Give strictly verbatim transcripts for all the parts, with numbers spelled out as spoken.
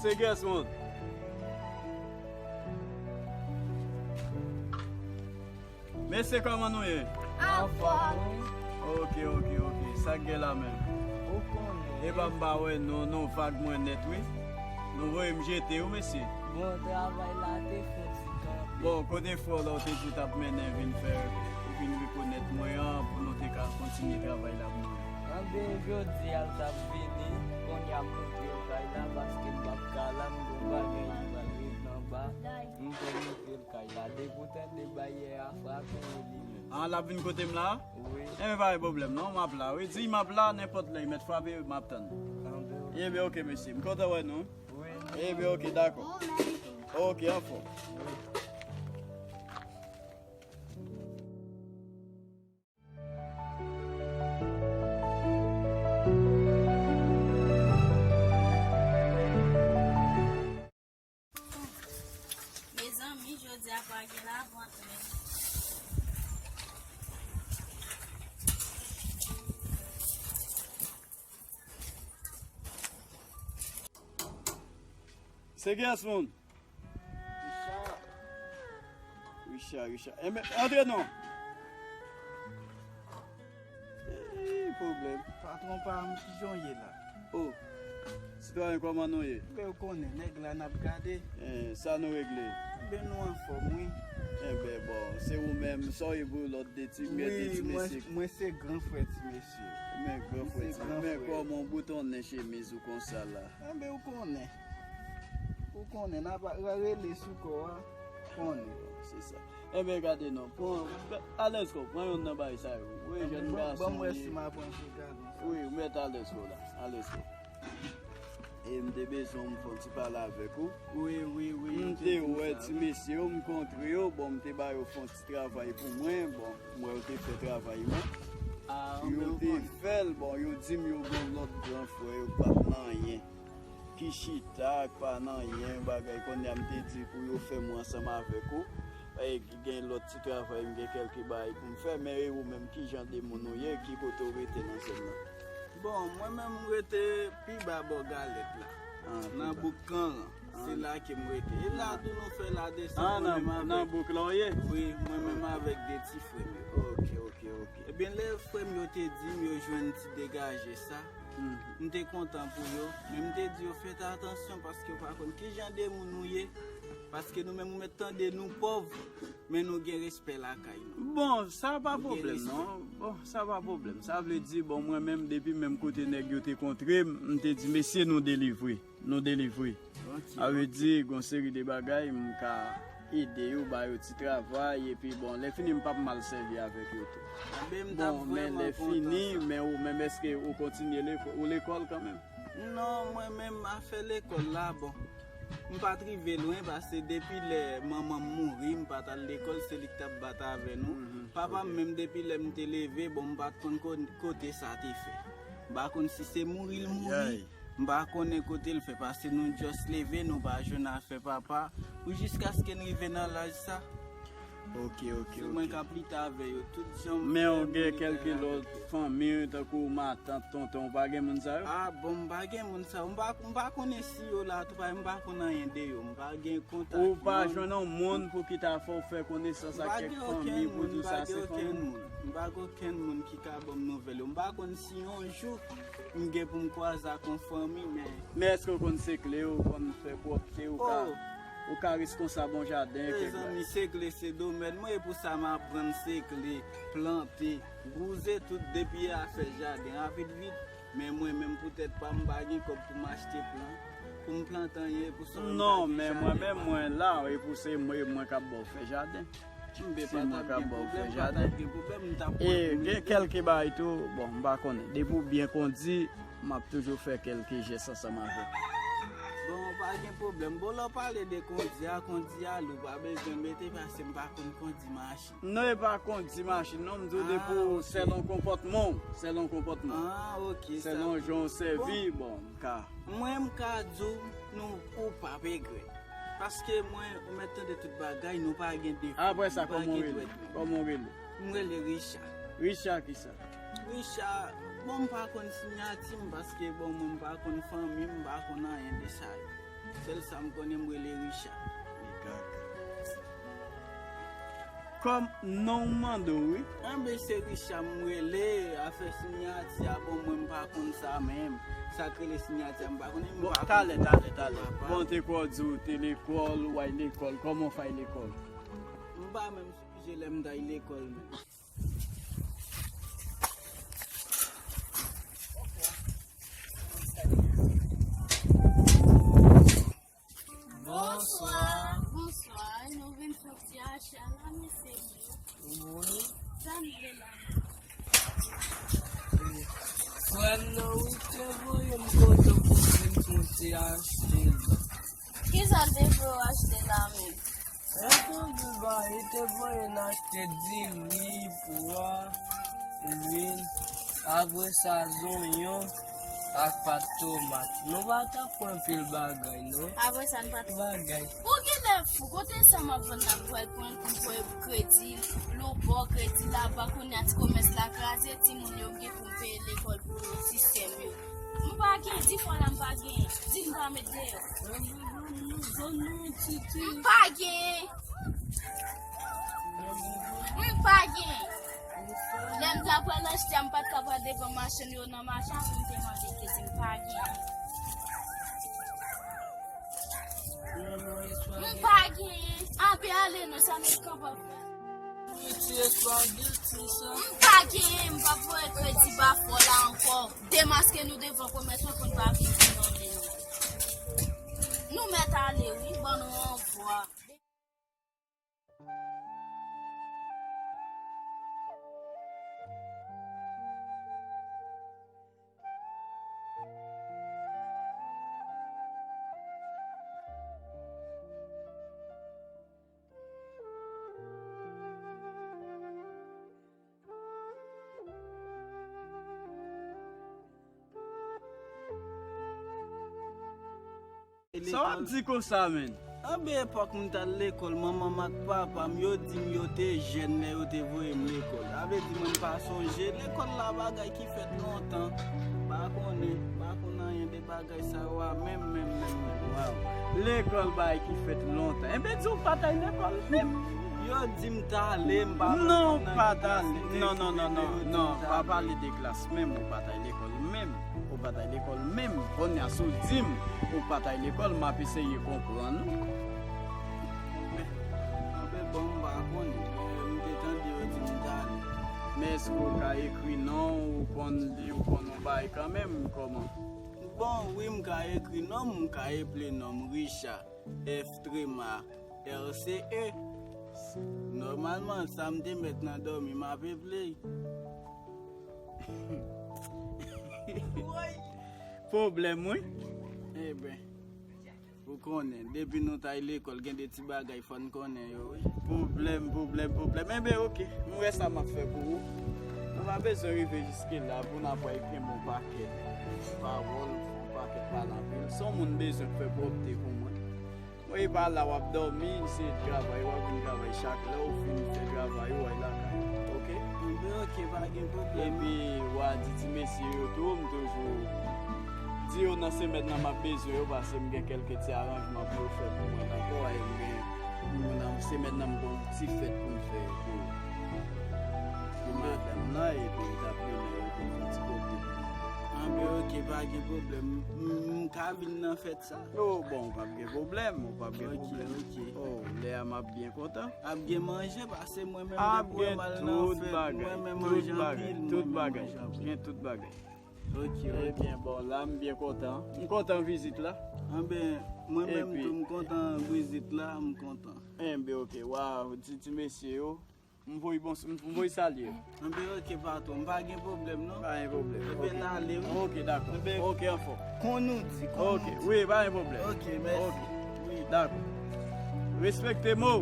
Se Guess Mode. Mesye, kòman nou ye? Anfòm. Ok, ok, ok. Sa k gen la menm? Ou konnen. Epa m pa wè non, non, vag mwen nèt, wi. Nou voye m jete, wi, mesye. Bon, travay la te fon ti kanpe. Bon, kote frè w la w te di w t ap mennen vin fè, ou vin rekonèt mwen an, pou nou te ka kontinye travay la pou mwen? Anben, jodi a l t ap vini, kounye a m montre l kay la, paske m p ap ka la, m gon bagay, m pral rete anba. M te montre l kay la, depi w tande bayè a frape, e li menm. Ah, l ap vin kote m la? Wi. Enben, pa gen pwoblèm, non, m ap la, wi. Di m ap la, nenpòt lè, mèt frape, m ap tann. Anben, ok. Enben, ok, mesye, m kontan wè nou. Wi. Enben, ok, dakò. Ok, anfòm. Mezanmi, jodi a pa gen lavant menm. Se Guess Mode. Richard. Richard, Richard. Enben, antre non. Eey, pwoblèm. Patwon pa m, kijan w ye la? Oh, sitwayen, kòman nou ye? Enben, ou konnen, nèg la n ap gade. Eh, sa nou regle? Enben, nou anfòm, wi. Enben, bon, se ou menm, sa w ye pou lòt de ti, de ti mesye? Wi, mwen, mwen se gran frè ti mesye. Men gran frè ti, men kòman w boutonnen chemiz ou konsa la? Enben, ou konnen. Ou konnen, n ap rele sou kò a, konnen. Se sa. Enben, gade non, pran, alèz kò, pran yonn nan bagay sa yo. Wi, jèn gason. Ban m wè si m ap pran sou gason sa. Wi, ou mèt alèz kò la, alèz kò. E m te bezwen m fè yon ti pale avèk ou. Wi, wi, wi. M te wè ti mesye yo, m kontre yo, bon, m te ba yo fè yon ti travay pou mwen, bon, m wè yo te fè travay mwen. Ah, yo te fè l, bon, yo di m yo gen lòt gran frè yo k pa t nan anyen. Ki chita, k pa nan anyen, bagay, kounye a m te di pou yo fè mwen ansanm avèk ou. E, gen lòt ti travay, m gen kèlke bagay pou m fè, men e ou menm, ki jan de moun ou ye, ki kote w rete nan zòn nan? Bon, mwen menm, m rete pi ba bò Galèt la, nan bouk Kanran. Se la ke m rete. E la tou nou fè la desann mwen menm avèk. Ah, nan bouk la w ye? Wi, mwen menm avèk de ti frè m yo. Ok, ok, ok. Ebyen, lè frè m yo te di m yo jwenn ti degaje sa, m te kontan pou yo, men m te di yo, fèt atansyon, paske w pa konn ki jan de moun ou ye, paske nou menm, ou mèt tande nou pòv, men nou gen respè lakay nou. Bon, sa pa pwoblèm, non. Bon, sa pa pwoblèm. Sa vle di, bon, mwen menm, depi menm kote nèg yo te kontre m, m te di, mesye, nou delivre. Nou delivre. Ok, ok. Sa vle di, gon seri de bagay, m ka ede yo, ba yo ti travay, epi bon, lè fini, m p ap mal sèvi avèk yo tou. Bon, men lè fini, men ou menm, èske ou kontinye lekò-, ou lekòl kanmenm? Non, mwen menm, afè lekòl la, bon, m pa t rive lwen, paske depi lè manman m mouri, m pa t al lekòl, se li k t ap bat avè nou. Papa m menm, depi lè m te leve, bon, m pa t konn ko-, kote sa te fè. M pa konn si se mouri l mouri. M pa konnen kote l fè, paske nou just leve, nou pa jwenn afè papa, pou jiskaske n rive nan laj sa. Ok, ok, ok. Se mwen k ap lite avè yo, tout jan m fè. Men w gen kèlke lòt fanmi, tankou matant, tonton, w pa gen moun sa yo? Ah, bon, m pa gen moun sa yo. M pa, m pa konnen si yo la tou, paske m pa konn anyen de yo. M pa gen kontak. Ou pa jwenn yon moun pou ki ta fè w fè konesans ak kèk fanmi pou di w sa se fanmi w? M pa gen okenn moun. M pa gen okenn moun ki ka ban m nouvèl yo. M pa konn si yon jou m gen pou m kwaze ak yon fanmi, men. Men èske w konn sekle yo, w konn fè pwòpte, ou ka, ou ka reskonsab yon jaden, kèk bagay? Mezanmi, sekle se domèn mwen, e pou sa m aprann sekle, plante, bouze tout depi afè jaden, a vit vit. Men mwen menm pou tèt pa m, m pa gen kòb pou m achte plan, pou m plante anyen, e pou sa m pa gen jaden. Non, men mwen menm, mwen la, e pou se mwen, mwen k ap ba w fè jaden. Enben, pa t ap gen pwoblèm, pa t ap gen pwoblèm, m t ap pran pou m rete. E gen kèlke bagay tou, bon, m pa konnen. Depi w byen kondi, m ap toujou fè kèlke jès ansanm avè w. Bon, pa gen pwoblèm. Bon, lè w pale de kondi a, kondi a lou, pa bezwen mete, paske m pa konn kondi machin. Non, e pa kondi machin, non, m di w depi w sèlon konpòtman w, sèlon konpòtman w. Ah, ok, sa. Sèlon jan w sèvi, bon, m ka. Mwen, m ka di w, nou, ou p ap regrèt. Paske mwen, ou mèt tande tout bagay, nou pa gen defo. Apre sa, kòman w rele? Kòman w rele? M rele Richard. Richard kisa? Richard, bon, m pa konn siyati m, paske, bon, mwen, m pa konn fanmi m, m pa konn anyen de sa yo. Sèl sa m konnen, m rele Richard. Kòm non w mande w, wi. Anben, se Richard m rele, afè siyati a, bon, mwen m pa konn sa menm. Sa k rele siyati a, m pa konnen, m Bon, pa talè, konn talè, talè. Papa. Bon, te kwè w di w te lekòl, ou ay lekòl, kòman w fè ay lekòl? M pa menm sonje lè m t ay lekòl menm. Bonswa. Bonswa. Nou vin fè ti acha la, mesye. Wi. Sa n vle la? Frè m nan, wi, te voye m kote pou vin fè ti achte la. Kisa l te voye w achte la menm? Mwen tande ba, li te voye n achte diri, pwa, lwil, apre sa zonyon ak pat tomat. Nou pa t ap pran anpil bagay, non. Apre sa, n pa t bagay. Ou genlè fou, kote sa m ap vann la, m pral pran, m pran kredi, lou bò, kredi laba, kounye a ti komès la kraze, timoun yo m gen pou m peye lekòl pou sistèm yo. M pa gen, di fò la m pa gen, di m pa met deyò. M pa gen. M pa gen. Lè m ta pral achte a, m pa t ka pral devan machann yo nan mache a pou m te mande kredi, m pa gen. M pa gen. Anben ale non, sa nou kanpe ap fè. Ti espageti sa. M pa gen, m pa voye kredi ba fò la ankò. Demaske nou devan komèsan pou n pa vin di non men nou. Nou mèt ale wi, ban nou anvwa. Sa w ap di konsa, menn? Anben epòk m t al lekòl, manman m ak papa m yo di m yo te jèn lè yo te voye m lekòl. Sa vle di mwen m pa sonje lekòl la, bagay ki fèt lontan. M pa konnen, m pa konn anyen de bagay sa yo a menm, menm, menm, menm. Waw. Lekòl bagay ki fèt lontan. Enben di w pa t al lekòl menm. Yo di m t ale, m pa konn nan ki klas. Non, w pa t ale. Non, non, non, non, non, pa pale de klas menm, ou pa t al lekòl menm. Ou pa t al lekòl menm. Kounye a si w di m ou pa t al lekòl, m ap eseye konprann ou. Anben bon, m pa konnen. M te tande yo di m t ale. Men èske w ka ekri non w, ou konn li, ou konn yon bagay kanmenm, kòman? Bon, wi, m ka ekri non m, m ka eple non m, Richard. F trema, R C E. Nòmalman, sa m te mèt nan dòmi, m ap eple. Pwoblèm, wi. Enben, ou konnen, depi nou t al lekòl, gen de ti bagay fò n konnen yo, wi. Pwoblèm, pwoblèm, pwoblèm. Enben, oke, m wè sa m ap fè pou ou. Nou pa bezwen rive jiske la pou n ap pral kenbe yon pakèt pawòl, yon pakèt pale anpil. Se yon moun bezwen fè pwòpte pou mwen. Mwen, e pa la w ap dòmi, se travay, w ap vin travay chak lè w fin fè travay ou, w al lakay ou, oke? Enben, oke, pa gen pwoblèm. Epi, w a di ti mesye yo tou, m toujou di yo nan semèn nan m ap bezwen yo, paske m gen kèlke ti aranjman pou yo fè pou mwen ankò, e m gen, m gen nan semèn nan m gen yon ti fèt pou m fè pou, pou madanm nan, epi m t ap renmen yo te fè yon ti kote pou mwen. Enben, oke, pa gen pwoblèm. M, m ka vin nan fèt sa? Oh, bon, w p ap gen pwoblèm, w p ap gen pwoblèm. Oke, oke. Oh, lè a m ap byen kontan. Ap gen manje, paske mwen menm depi m al nan fèt, mwen menm manje anpil, mwen menm manje anpil. Tout bagay, tout bagay. Oke, oke. Ebyen, bon, la, m byen kontan. M kontan vizit la. Enben, mwen menm tou, m kontan vizit la, m kontan. Enben, oke, w a di ti mesye yo, m voye bon, m voye salye yo. Enben, oke, patwon, m pa gen pwoblèm, non. Pa gen pwoblèm, oke. Enben, n ale, wi. Oke, dakò. Enben, oke, anfòm. Kon nou di, kon nou di. Oke, wi, pa gen pwoblèm. Oke, mèsi. Oke, wi, dakò. Respekte mo.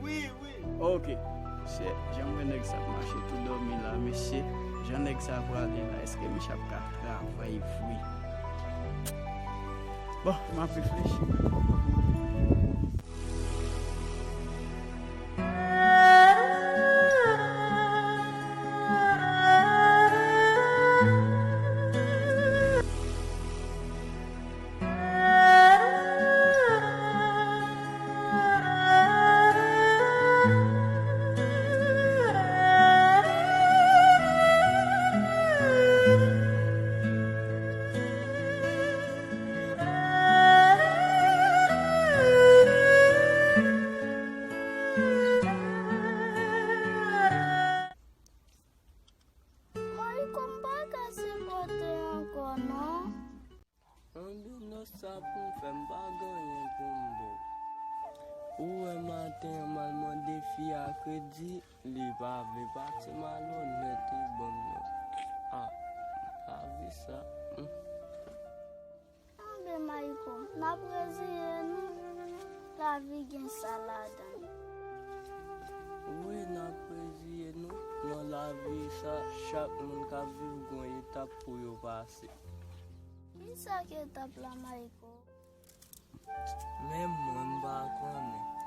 Wi, wi. Oke. Mesye, jan m wè nèg sa ap mache tou dòmi la, mesye, jan nèg sa prale la, èske misye ap ka travay vre? Bon, m ap reflechi. Non. Anben non, sa pou m fè, m pa gen anyen pou m ba w. Ou wè maten an m al mande fi a kredi, li pa vle pati, malonèt li ban m non. Ah, m pa vle sa. Hmm. Anben Mayiko, n ap reziye nou. Lavi gen sa ladan l. Wi, n ap reziye nou. Nan lavi sa, chak moun k ap viv gen yon etap pou yo pase. Kisa ki etap la Mayiko? Menm mwen m pa konnen.